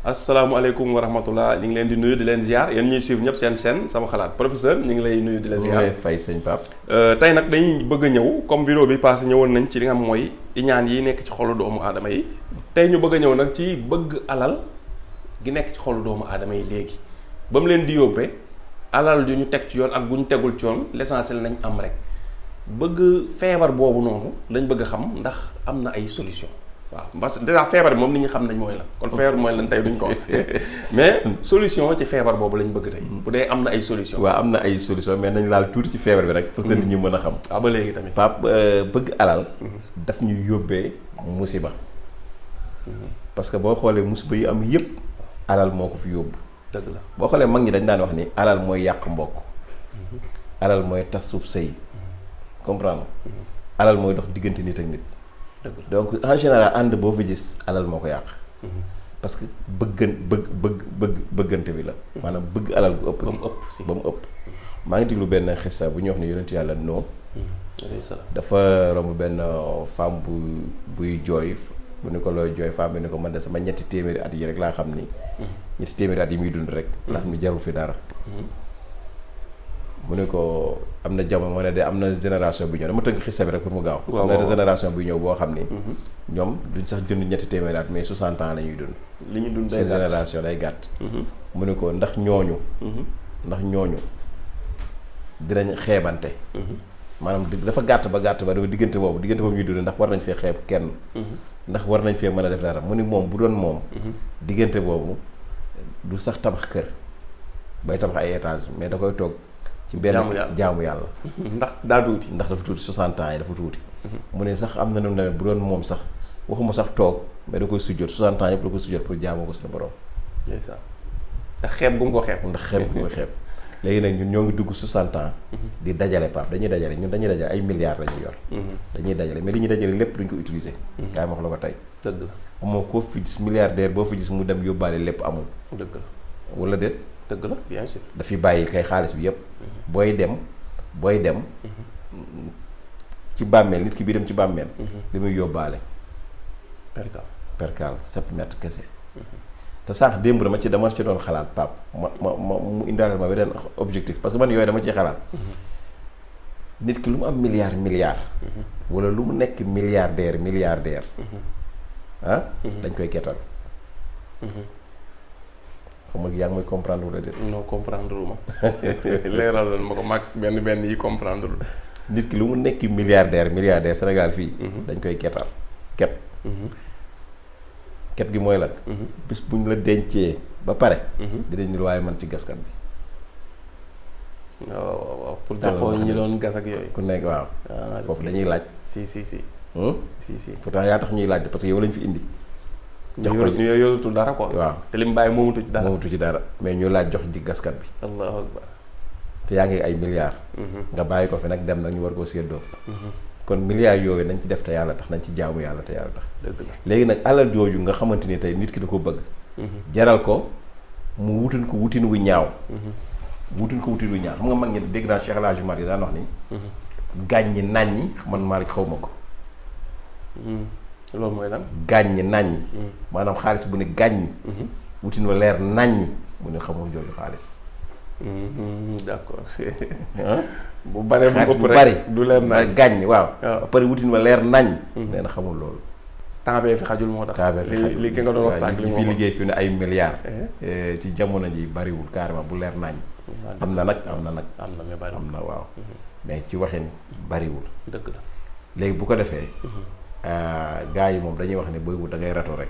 asalaamaaleykum wa rahmatullah ñu ngi leen di nuyu di leen ziar yéen ñuy suivre ñëpp seen chaîne sama xalaat professeur ñu ngi lay nuyu di la ziar. ñu ngi lay fay sëñ Pape. tey nag dañuy bëgg a ñëw comme vidéo bi passé ñëwoon nañ ci li nga xam mooy iñaan yi nekk ci xolu doomu aadama yi. tey ñu bëgg a ñëw nag ci bëgg alal gi nekk ci xolu doomu aadama yi léegi ba mu leen di yóbbee alal yu ñu teg ci yoon ak bu ñu tegul ci yoon l'essentiel nañ am rek bëgg feebar boobu noonu lañ bëgg a xam ndax am na ay solution waaw parce que déjà feebar bi moom nit ñi xam nañ mooy lan kon feebar mooy lan tey duñ ko wax mais solution ci feebar boobu lañ bëgg tey bu dee am na ay solution waaw am na ay solution mais nañ laal tuuti ci feebar bi rek pour que nit ñi mën a xam. waaw ba léegi tamit Pape bëgg alal daf ñu yóbbee musiba parce que boo xoolee musiba yi am yëpp alal moo ko fi yóbbu. dëgg la boo xoolee mag ñi dañ daan wax ni alal mooy yàq mbokk alal mooy tas suuf sëy comprendre alal mooy dox diggante nit ak nit. donc en général ànd boo fi gis alal moo ko yàq parce que bëggante bi la maanaam bëgg alal bu ëpp gi ba mu ëpp maa ngi déglu benn xissa bu ñuy wax ne yonent yàlla noo dafa romb benn femme buy jooy bu ni ko looy jooy femme bi ni ko man de sama ñetti téeméeri at yi rek laa xam ni ñetti téeméeri at yi muy dund rek laa xam ni jarul fi dara mu ne ko am na jamono ne de am na génération bu ñëw dama tënk xista bi rek pour mu gaaw am na génération bu ñëw boo xam ni ñoom duñ sax jënd ñetti téeméeri at mais 60 ans la ñuy dund li ñu dund seen génération day gàtt mu ne ko ndax ñooñu dinañ xeebante maanaam dafa gàtt ba dafa diggante boobu ñuy dund ndax war nañ fee xeeb kenn ndax war nañ fee mën a def dara mu ni moom bu doon moom diggante boobu du sax tabax kër bay tabax ay étage mais da koy toog ci benn jaamu yàlla ndax daa tuuti ndax dafa tuuti 60 ans yi dafa tuuti mu ne sax am na nu ne bu doon moom sax waxuma sax toog mais da koy sujjóot 60 ans yëpp da koy sujjóot pour jaamoo ko suñu borom ndax xeeb gu mu ko xeeb léegi nag ñun ñoo ngi dugg 60 ans di dajale Pape dañuy dajale ay milliards la ñuy yor dañuy dajale mais li ñuy dajale lépp duñ ko utiliser kaay ma wax la ko tey dëgg la amoo koo fi gis milliardaire boo fi gis mu dem yóbbaale lépp amul dëgg la wala déet dëgg la bien sûr dafiy bàyyi kay xaalis bi yëpp booy dem ci bàmmeel nit ki bii dem ci bàmmeel li muy yóbbaale percal 7 mètres kese te sànq démb dama ci doon xalaat Pape mu indaale ma beneen objectif parce que man yooyu dama ciy xalaat nit ki lu mu am milliard wala lu mu nekk milliardaire dañ koy kettal xam nga yaa ngi may comprendre wala déet. non comprendre lu ma leeralal ma ko mag benn yi comprendre lu nit ki lu mu nekk milliardaire Sénégal fii dañ koy kettal ket gi mooy lan bis bu ñu la dencee ba pare dinañ ni waaye man ci gaskat bi waaw pour jàppoo ñi doon gas ak yooyu ku nekk waaw foofu dañuy laaj si pourtant yaa tax ñuy laaj parce que yow lañ fi indi jox ko ñu yorutul dara quoi waaw te li mu bàyyi moomutu ci dara mais ñu laaj jox ci gaskat bi allahu akbar te yaa ngi ay milliards nga bàyyi ko fi nag dem nag ñu war koo séddoo kon milliards yooyu nañ ci def te yàlla tax nañ ci jaamu yàlla te yàlla tax léegi nag alal jooju nga xamante ni tey nit ki da ko bëgg jaral ko mu wutin ko wutin wu ñaaw xam nga mag ñi dégg naa Cheikh El Hadj Omar yi daan wax ni gàññi nàññi man Malick xaw ma ko loolu mooy lan gàññi nàññi maanaam xaalis bu ne gàññi wutin wa leer nàññi mu ne xamul jooju xaalis d'accord bu bare xaalis bu bari du leer nañ gàññ waaw ba pare wutin wa leer nañ nee na xamul loolu temps bee fi xajul moo tax li ki nga doon wax sànq li fi liggéey fi ne ay milliards ci jamono ji bariwul carrément bu leer nañ am na waaw mais ci waxin bariwul dëgg la léegi bu ko defee gars yi moom dañuy wax ne booy wut da ngay ratu rek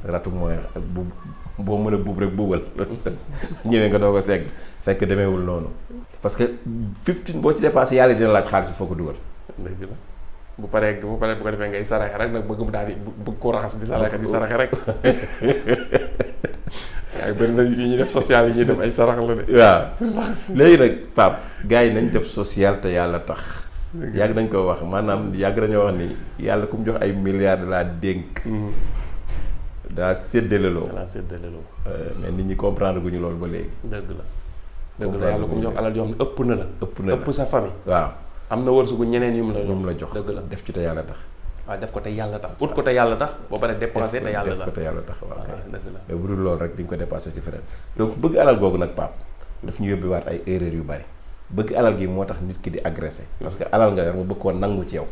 ratu mooy bu boo mën a buub rek buubal ñëwee nga doo ko segg fekk demeewul noonu parce que 15 boo ci dépassé yàlla dina laaj xaalis bi foo ko dugal dëgg la bu paree bu ko defee ngay saraxe rek nag bëgg mu daal di bëgg ko raxas di saraxe rek waaye bëri na yi ñuy def social yi ñuy def ay sarax la de waaw léegi nag Pape gars yi nañ def social te yàlla tax yàgg nañ ko wax maanaam yàgg nañoo wax ni yàlla ku mu jox ay milliards de la dénk daa séddaleloo mais nit ñi comprendre gu ñu loolu ba léegi dëgg la yàlla ku mu jox alal yoo xam ne ëpp na la ëpp sa famille waaw am na wërsëgu ñeneen yu mu la jox dëgg la def ci te yàlla tax waaw def ko te yàlla tax ut ko te yàlla tax boo paree dépensé te yàlla def la ko te yàlla tax waaw kay dëgg la mais bu dul loolu rek di nga ko dépassé ci feneen donc bëgg alal googu nag Pape daf ñu yóbbiwaat ay erreurs yu bari bëgg alal gi moo tax nit ki di agressé parce que alal nga yor ma bëgg koo nangu ci yow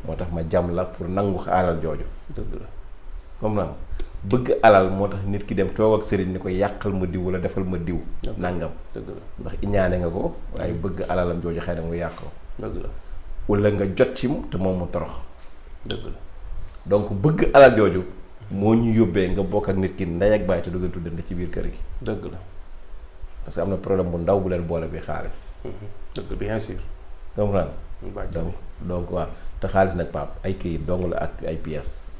moo tax ma jam la pour nangu alal jooju dëgg la moom naan bëgg alal moo tax nit ki dem toog ak sëriñ ni ko yàqal ma diw wala defal ma diw nangam dëgg la ndax iñaane nga ko waaye bëgg alalam jooju xëy na mu yàq ko dëgg la wala nga jot ci te moom mu torox dëgg la donc bëgg alal jooju moo ñu yóbbee nga bokk ak nit ki ndey ak baay te du ngeen tuddante ci biir kër gi dëgg la parce que am na problème bu ndaw bu leen boole bi xaalis dëgg bien sûr comprendre donc waaw te xaalis nag Pape ay këyit dong la ak ay pièces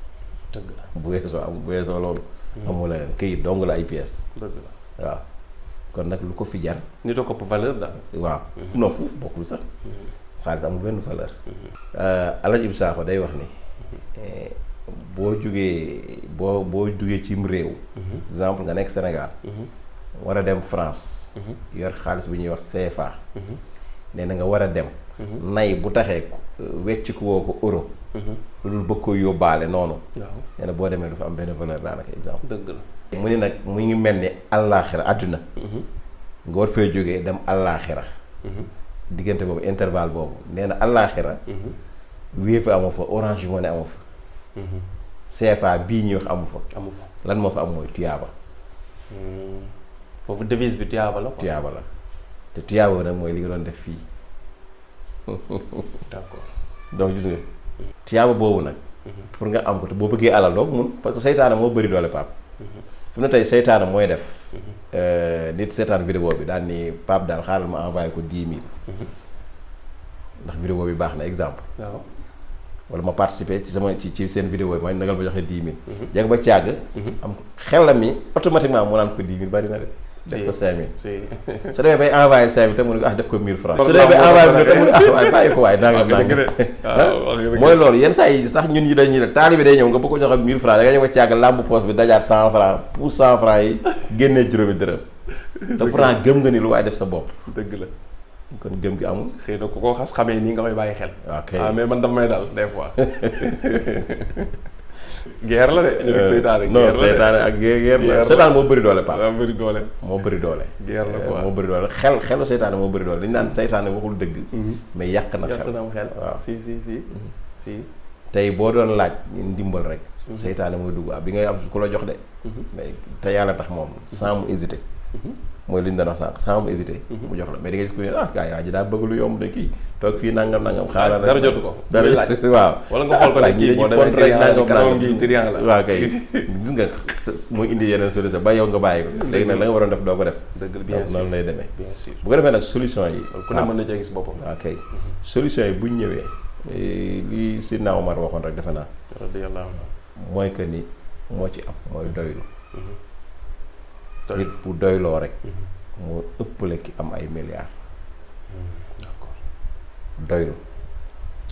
dëgg la bu weesoo loolu amul leneen këyit dong la ay pièces dëgg la waaw kon nag lu ko fi jar nit a ko ëpp valeur daal waaw non fuuf bokkul sax xaalis amul benn valeur Alaaji Ibou Sakho day wax ni boo jugee cim réew exemple nga nekk Sénégal war a dem France yor xaalis bu ñuy wax CFA nee na nga war a dem nay bu taxee wecc ko woo ko euro lu dul bëgg ko yóbbaale noonu nee na boo demee du fa am benn valeur daanaka exemple dëgg la mu ni nag mu ngi mel ni àllaaxira àdduna nga war fee jógee dem àllaaxira diggante boobu intervalle boobu nee na àllaaxira Wave amu fa Orange Money amu fa CFA bii ñuy wax amu fa lan moo fa am mooy tuyaaba foofu devise bi tuyaaba la tuyaaba la te tuyaaba nag mooy li nga doon def fii d'accord donc gis nga tuyaaba boobu nag pour nga am ko te boo bëggee alal doo mun parce que seytaane moo bëri doole Pape fi mu ne tey seytaane mooy def nit seetaan vidéo bi daal ni Pape daal xaaral ma envoyé ko 10 000 ndax vidéo bi baax na exemple wala ma participer ci sama ci seen vidéo bi mooy nagal ma joxe 10 000 jeg ba càgg am xelam mi automatiquement moo naan ko 10 000 bari na de def ko 5 000 su demee bay envoyé 5 000 te mu ne ko def ko 1000 francs su demee bay envoyé te mu ne waaye bàyyi ko waaye nangam mooy loolu yenn saa yi sax ñun ñi dañuy def taalibe day ñëw nga bëgg ko joxe 1000 francs da nga ñëw ba càgg làmb poche bi dajaat 100 francs pour 100 francs yi génnee juróomi dërëm te pourtant gëm nga ni lu waaye def sa bopp dëgg la kon gëm gi amul xëy na ku ko xas xamee nii nga koy bàyyi xel ok mais man daf may dal des fois guerre la de seytaane non seytaane ak guerre la seytaane moo bëri doole Pape moo bëri doole moo bëri doole guerre la quoi moo bëri doole xelu seytaane moo bëri doole dañu naan seytaane waxul dëgg mais yàq na xel waaw si tey boo doon laaj ndimbal rek seytaane mooy dugg bi ngay am su ko la jox de mais te yàlla tax moom sans mu hésiter mooy li ñu doon wax sànq sans mu hésiter mu jox la mais da ngay gis ku ne gars yi waa ji daa bëgg lu yomb de kii toog fii nangam xaaral rek dara jotu ko dara waaw wala nga xool ko ne kii boo demee rek nangam triangle la waaw kay gis nga mooy indi yeneen solution ba yow nga bàyyi ko léegi nag la nga waroon def doo ko def donc noonu lay demee bu ko defee nag solution yi ku ne mën na cee gis boppam waaw kay solution yi buñ ñëwee li Sidna Omar waxoon rek defe naa mooy que ni moo ci am mooy doylu nit bu doyloo rek moo ëppale ki am ay milliards d'accord doylu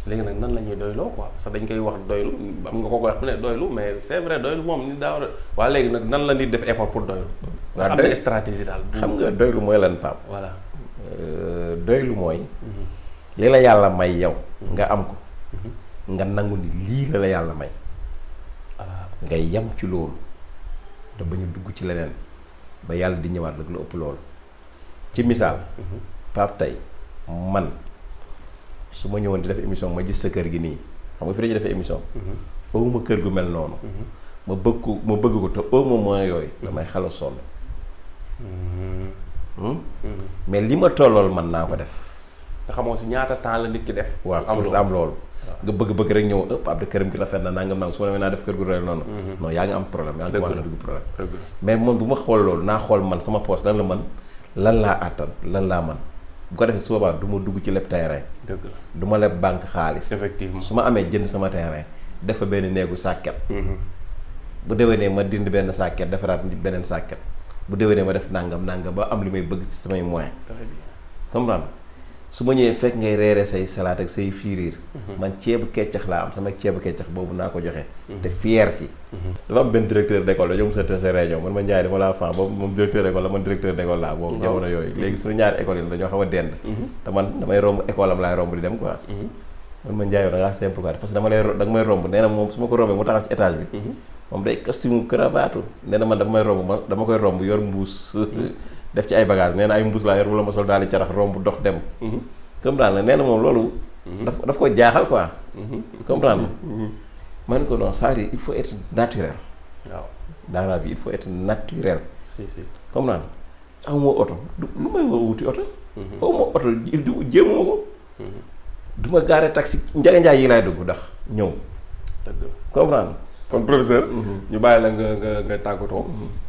léegi nag nan la ñuy doyloo quoi parce que dañ koy wax doylu am nga ko wax ne doylu mais c'est vrai doylu moom nit daa war a waaye léegi nag nan la nit def effort pour doylu am na stratégie daal xam nga doylu mooy lan Pape voilà doylu mooy li la yàlla may yow nga am ko nga nangu ni lii la yàlla may ngay yem ci loolu te ba ñu dugg ci leneen ba yàlla di ñëwaat nag lu ëpp loolu ci misaal Pape tey man su ma ñëwoon di def émission ma gis sa kër gi nii xam nga fi dañuy defee émission awuma kër gu mel noonu ma bëgg ko te awuma moyen yooyu damay xala sonn mais li ma tollool man naa ko def te xamoo si ñaata temps la nit ki def waaw pour am loolu nga bëgg rek ñëw Pape de këram gi rafet na nangam nangam su ma demee naa def kër gu rëy noonu non yaa ngi am problème yaa ngi commencé dugg problème mais man bu ma xool loolu naa xool man sama poche lan la man lan laa àttan lan laa man bu ko defee su boobaa du ma dugg ci leb terrain du ma leb banque xaalis effectivement su ma amee jënd sama terrain def fa benn néegu sàkket bu déwénee ma dind benn sàkket defaraat beneen sàkket bu déwénee ma def nangam ba am li may bëgg ci samay moyens comprendre su ma ñëwee fekk ngay reere say salaat ak say fiiriir man ceebu keccax laa am sama ceebu keccax boobu naa ko joxe te fier ci dafa am benn directeur d'école dañoo mos a tase réunion man ma Ndiaye dama laa fan boobu moom directeur d'école la man directeur d'école laa boobu jamono yooyu léegi suñu ñaari école yi dañoo xaw a dend te man damay romb école am laay romb di dem quoi man ma Ndiaye da ngaa simple quoi parce que da nga may romb nee na moom su ma ko rombee mu taxaw ci étage bi. moom day costume cravate nee na man dafa may romb dama koy romb yor mbuus. def ci ay bagages nee na ay mbuus laa yor wala ma sol daal di carax romb dox dem. comprendre nee na moom loolu. daf ko jaaxal quoi. comprendre man ko non c'est-à-dire il faut être naturel. waaw dans la vie il faut être naturel. si comprendre amuma oto lu may wuti oto. amuma oto jéemuma ko. du ma gaare taxi njaga yi laay dugg ndax ñëw. dëgg la comprendre. kon professeur. ñu bàyyi la nga tàggatoo.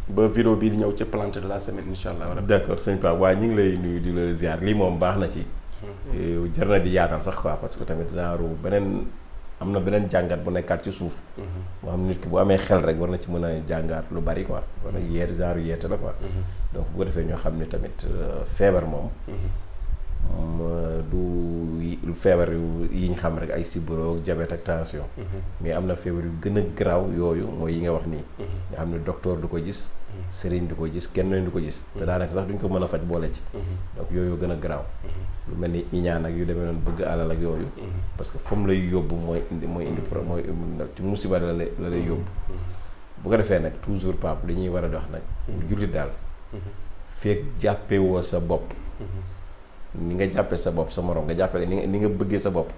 ba vidéo bii di ñëw ci plante de la semaine incha allah. d'accord sëñ Pape waaye ñu ngi lay nuyu di la ziar lii moom baax na ci. jar na di yaatal sax quoi parce que tamit genre am na beneen jàngat bu nekkaat ci suuf. moo xam nit ki bu amee xel rek war na ci mën a jàngaat lu bari quoi. war na yeete genre yeete la quoi. donc bu ko defee ñoo xam ne tamit feebar moom. du feebar yi ñu xam rek ay sibbiroog diabète ak tension. mais am na feebar yu gën a garaaw yooyu mooy yi nga wax nii. nga xam ne docteur du ko gis. sëriñ du ko gis kenn du ko gis. te daanaka sax duñ ko mën a faj boole ci. donc yooyu gën a garaaw. lu mel ni iñaan ak yu demee noonu bëgg alal ak yooyu. parce que fa mu lay yóbbu mooy indi mooy ci musiba la lay yóbbu. bu ko defee nag toujours Pape li ñuy war a dox nag. jullit daal. feek jàppewoo sa bopp. ni nga jàppee sa bopp sa morom nga jàppee ni nga bëggee sa bopp.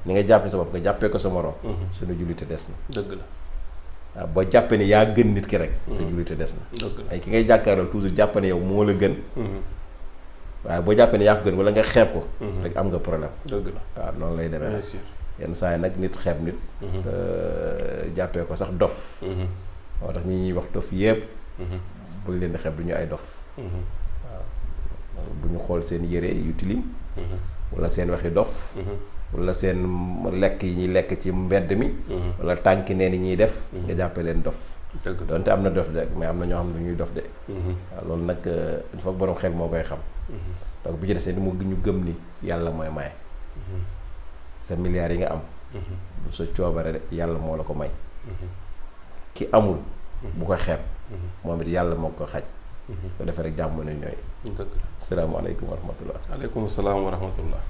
ni nga jàppee sa bopp nga jàppee ko sa morom. suñu jullite des na. dëgg la. waaw boo jàppee ne yaa gën nit ki rek. sa jullite des na. dëgg la ay ki ngay jàkkaarloo toujours jàpp ne yow moo la gën. waaye boo jàppee ne yaa ko gën wala nga xeeb ko. rek am nga problème. dëgg la waaw noonu lay demee nag. bien sûr yenn saa yi nag nit xeeb nit. jàppee ko sax dof. moo tax ñi ñuy wax dof yépp. bul leen di xeeb du ñu ay dof. bu ñu xool seen yére yu tilim. wala seen waxi dof. wala seen lekk yi ñuy lekk ci mbedd mi. wala tànki neen yi ñuy def. nga jàppee leen dof. dëgg la donte am na dof de mais am na ñoo xam ne ñuy dof de. waaw loolu nag il faut borom xel moo koy xam. donc bu ci desee ni mu ñu gëm ni yàlla mooy maye. sa milliards yi nga am. du sa coobare de yàlla moo la ko may. ki amul. bu ko xeeb. moom it yàlla moo ko xaj. ko defee rek jàmm ne ñooy. dëgg la salaamaaleykum wa rahmatullah. aleykum salaam wa rahmatullah.